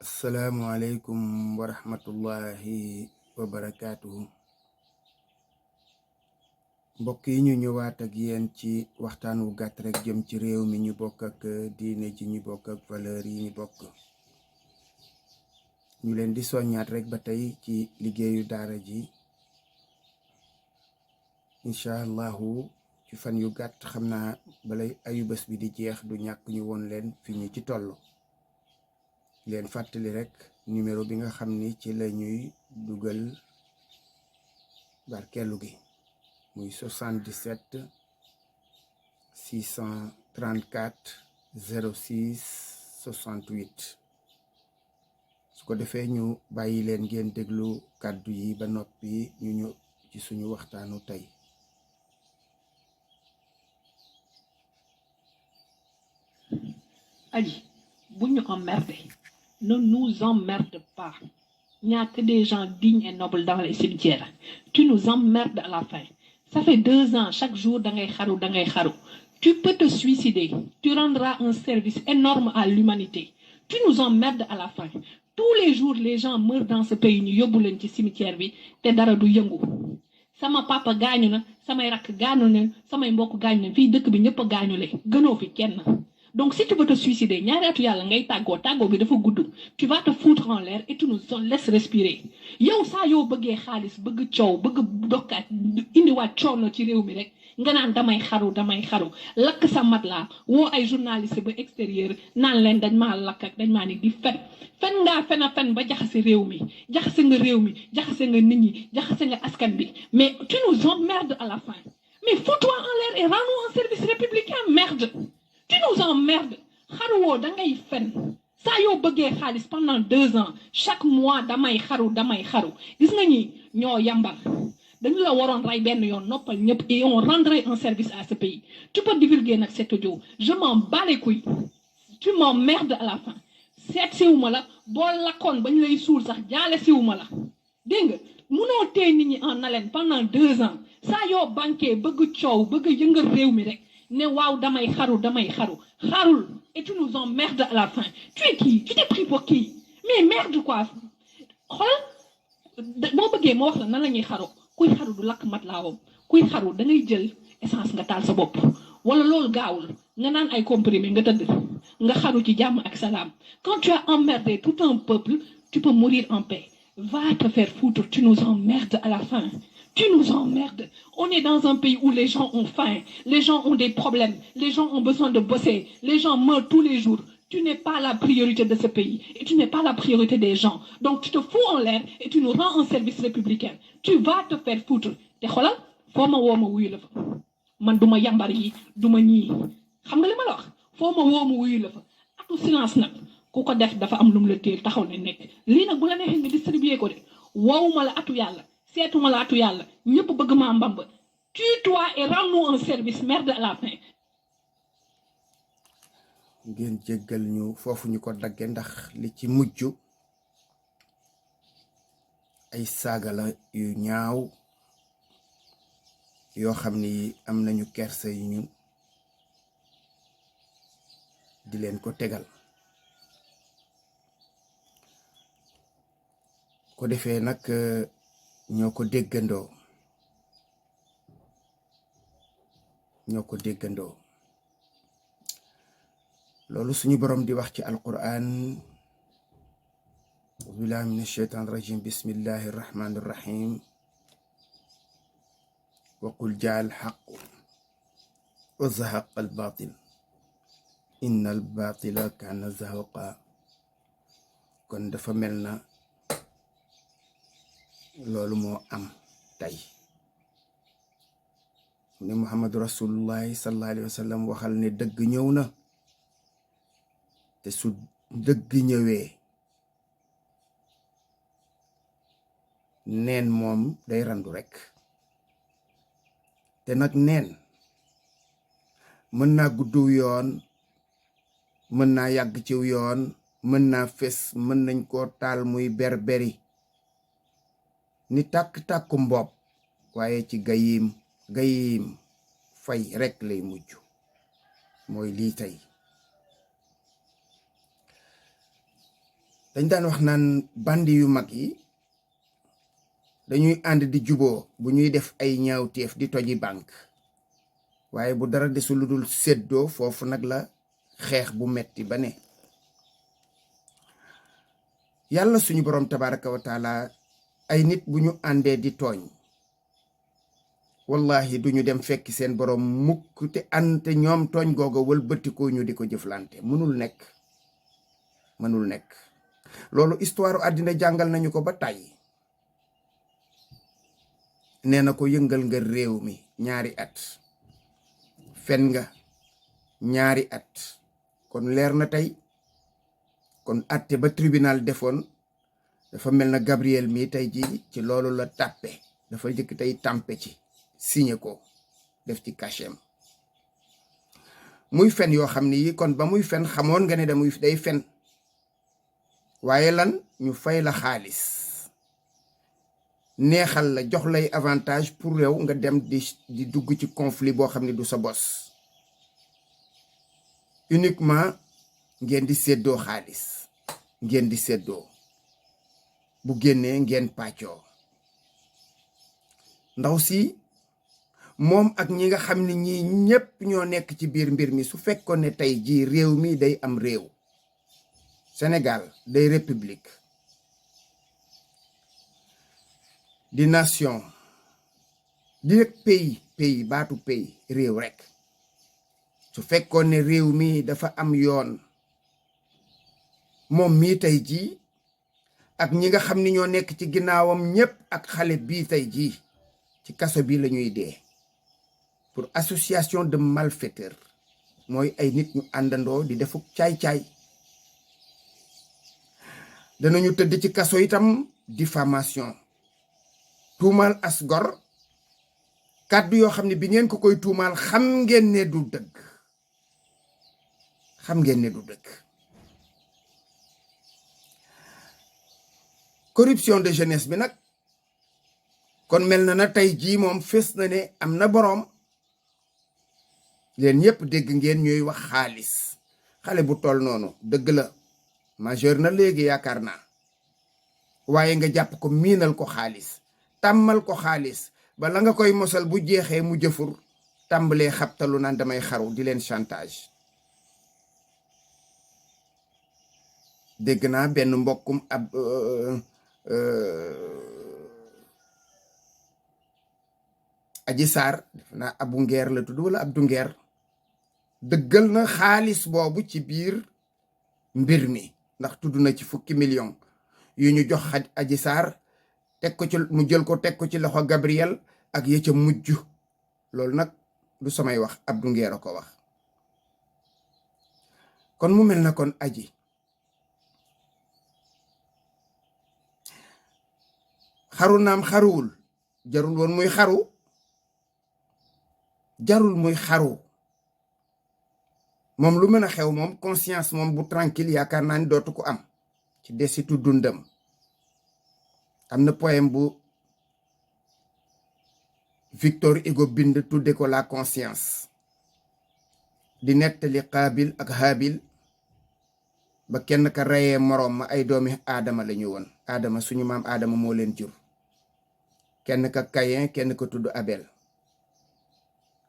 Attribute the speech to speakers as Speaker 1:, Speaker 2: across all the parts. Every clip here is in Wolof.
Speaker 1: asalaamualeykum wa rahmatullahi wa barakaatuhu. mbokk yi ñu ñëwaat ak yéen ci waxtaan wu gàtt rek jëm ci réew mi ñu bokk ak diine ji ñu bokk ak valeur yi ñu bokk. ñu leen di soññaat rek ba tey ci liggéeyu daara ji incha allahu ci fan yu gàtt xam naa balay ayubés bi di jeex du ñàkk ñu woon leen fi ñu ci toll. leen fàttali rek numéro bi nga xam ni ci la ñuy dugal barkeelu gi muy 77 634 06 68 su ko defee ñu bàyyi leen ngeen déglu kàddu yi ba noppi ñu ñëw ci suñu waxtaanu tey.
Speaker 2: Aji, bu ñu emmerdé, ne nous emmerde pas. Il n'y a que des gens dignes et nobles dans les cimetières. Tu nous emmerdes à la fin. Ça fait 2 ans, chaque jour, dangay xaru. Tu peux te suicider. Tu rendras un service énorme à l'humanité. Tu nous emmerdes à la fin. Tous les jours, les gens meurent dans ce pays. Ñu yóbbu leen ci cimetière bi te dara du yëngu. Sama papa gaañu na, samay rakk gaañu na, samay mbokk gaañu na. Fii dëkk bi ñëpp a gaañule. Gënoo fi kenn. Donc si tu veux te suicider, ñaari atu yàlla ngay tàggoo bi dafa gudd. Tu vas te foutre en l'air et tu nous laisses respirer. Yow saa yoo bëggee xaalis bëgg coow bëgg dokkaat indiwaat coono ci réew mi rek nga naan damay xaru lakk sa mat laa woo ay journaliste ba extérieur naan leen dañ maa lakk ak dañ maa ni di fen ngaa fen ba jaxase réew mi jaxase nga nit ñi jaxase nga askan bi mais tu nous emmerdes à la fin. Mais fous-toi en l'air et rends-nous un service républicain, merde. Tu nous emmerdes. Xaruwoo dangay fen saa yoo bëggee xaalis pendant 2 ans chaque mois damay xaru gis nga ñi ñoo yambar dañu la waroon rey benn yoon noppal ñëpp et on rendrait un service à ce pays. Tu peux divulguer nag cet audio, je m'en bats les couilles. Tu m'emmerdes à la fin. Seet siwuma la boo lakkoon bañ lay suul sax jaale siwuma la dégg nga munoo téye nit ñi en haleine pendant 2 ans saa yoo banqué bëgg coow bëgg yëngal réew mi rek ne waaw damay xarul et tu nous emmerdes à la fin. Tu es qui? Tu t'es pris pour qui? Mais merde quoi. Xool boo bëggee ma wax la nan la ñuy xaru kuy xaru du lakk mat laawam kuy xaru da ngay jël essence nga taal sa bopp wala loolu gaawul nga naan ay comprimé nga tëdd nga xaru ci jàmm ak salaam. Quand tu as emmerdé tout un peuple tu peux mourir en paix. Va te faire foutre, tu nous emmerdes à la fin. Tu nous emmerdes. On est dans un pays où les gens ont faim, les gens ont des problèmes, les gens ont besoin de bosser, les gens meurent tous les jours. Tu n'es pas la priorité de ce pays et tu n'es pas la priorité des gens. Donc tu te fous en l'air et tu nous rends un service républicain. Tu vas te faire foutre. Te xoolal foo ma woo ma wuyu la fa man duma yambar yi duma ñii xam nga li ma la wax foo ma woo ma wuyu la fa atu silence nag ku ko def dafa am lu mu la téel taxaw ne nekk lii nag bu la neexee nga distribuer ko de woowuma la atu yàlla seetuma la atu yàlla ñëpp bëgg maa mbamb. Tue-toi et rends-nous un service, merde à la fin.
Speaker 1: ngeen jéggal ñu foofu ñu ko dagge ndax li ci mujj ay saaga la yu ñaaw yoo xam ni am nañu kersa yu ñu di leen ko tegal. ko defee nag ñoo ko déggandoo loolu suñu borom di wax ci alquran billahi min ashaitan rajim bismillahi rahmani rahim wa qul jaa al haqq wa zahaqa al batil inna al batila kana zahuqa. kon dafa mel na loolu moo am tey ni muhammadu rasulullahi sallallahu alayhi wa sallam waxal ne dëgg ñëw na te su dëgg ñëwee neen moom day randu rekk. te nag neen mën naa guddu yoon mën naa yàgg ciw yoon mën naa fes mën nañ koo taal muy berberi ni tàkk-tàkku mbopp waaye ci gayim fay rekk lay mujj. mooy lii tey dañ daan wax naan bandi yu mag yi dañuy ànd di juboo bu ñuy def ay ñaawteef di toji banque waaye bu dara desul lu dul séddoo foofu nag la xeex bu metti ba ne. yàlla suñu boroom tabaraka wa taala ay nit bu ñu àndee di tooñ wallahi duñu dem fekki seen boroom mukk te ante ñoom tooñ googa wëlbatikoo ñu di ko jëflante mënul nekk loolu histoire àddina jàngal nañu ko ba tàyyi. nee na ko yëngal nga réew mi ñaari at fen nga ñaari at kon leer na tey kon atte ba tribunal defoon dafa mel na Gabriel mi tey ji ci loolu la tàppe dafa jëkk tey tàmpe ci signé ko def ci cachet muy fen yoo xam ni yi kon ba muy fen xamoon nga ne day fen waaye lan ñu fay la xaalis neexal la jox lay avantage pour réew nga dem di dugg ci conflit boo xam ne du sa bos uniquement ngeen di séddoo xaalis ngeen di séddoo bu génnee ngeen pàccoo ndaw si moom ak ñi nga xam ne ñi ñépp ñoo nekk ci biir mbir mi su fekkoon ne tey jii réew mi day am réew Sénégal day république di nation di rek pays baatu pays réew rek su fekkoon ne réew mi dafa am yoon moom mii tey jii ak ñi nga xam ni ñoo nekk ci ginnaawam ñépp ak xale bii tey jii ci kaso bi la ñuy dee pour association de malfaiteurs mooy ay nit ñu àndandoo di defuk caay-caay danañu tëdd ci kaso itam diffamation tuumaal as gor kàddu yoo xam ne bi ngeen ko koy tuumaal xam ngeen ne du dëgg corruption de jeunesse bi nag kon mel na tey jii moom fés na ne am na boroom leen ñépp dégg ngeen ñuy wax xaalis xale bu toll noonu dëgg la majeur na léegi yaakaar naa waaye nga jàpp ko miinal ko xaalis tàmmal ko xaalis ba la nga koy mosal bu jeexee mu jëfur tàmbalee xabtalu naan damay xaru di leen chantage. dégg naa benn mbokkum Aji Sarr def naa Abu Ngeer la tudd wala Abdu Ngeer dëggal na xaalis boobu ci biir mbir mi ndax tudd na ci 10 millions yu ñu jox Aji Sarr teg ko ci mu jël ko teg ko ci loxo Gabriel ak ya ca mujj loolu nag du samay wax Abdu Ngeer a ko wax kon mu mel na kon Aji xaru naam xaruwul jarul woon muy xaru jarul muy xaru moom lu mën a xew moom conscience moom bu tranquille yaakaar naa ni dootu ko am ci desitu dundam am na poème bu Victor Hugo bind tudde ko la conscience di nettali Qaabil ak Haabil ba kenn ka reyee moroom ma ay doomi aadama la ñu woon aadama suñu maam aadama moo leen jur kenn ka Caïn kenn ka tudd Abel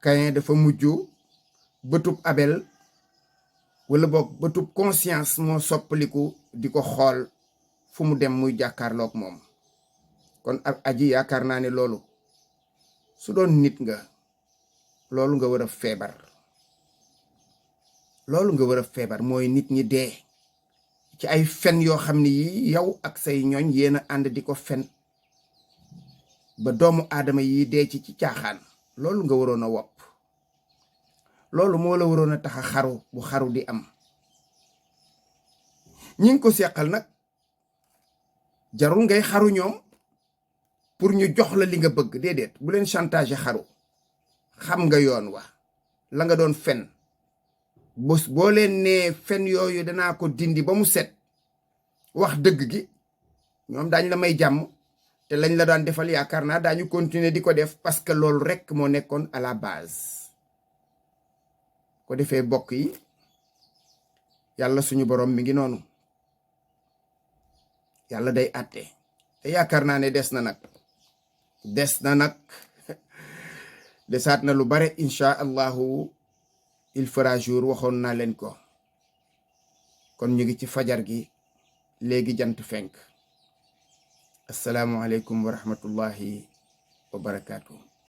Speaker 1: Caïn dafa mujj bëtub Abel wala boog bëtub conscience moo soppaliku di ko xool fu mu dem muy jàkkaarloog moom kon Aji yaakaar naa ne loolu su doon nit nga loolu nga war a feebar mooy nit ñi dee ci ay fen yoo xam ne yi yow ak say ñooñ yéen a ànd di ko fen ba doomu aadama yi dee ci caaxaan loolu nga waroon a wopp loolu moo la waroon a tax a xaru bu xaru di am ñi ngi ko seqal nag jarul ngay xaru ñoom pour ñu jox la li nga bëgg déedéet bu leen chantage xaru xam nga yoon wa la nga doon fen boo leen nee fen yooyu danaa ko dindi ba mu set wax dëgg gi ñoom daañ la may jàmm te lañ la daan defal yaakaar naa daañu continuer di ko def parce que loolu rekk moo nekkoon à la base ko defee bokk yi yàlla suñu borom mi ngi noonu yàlla day àtte te yaakaar naa ne des na nag desaat na lu bare incha allahu il fera jour waxoon naa leen ko kon ñu ngi ci fajar gi léegi jant fenk asalaamualeykum wa rahmatullahi wa barakaatu.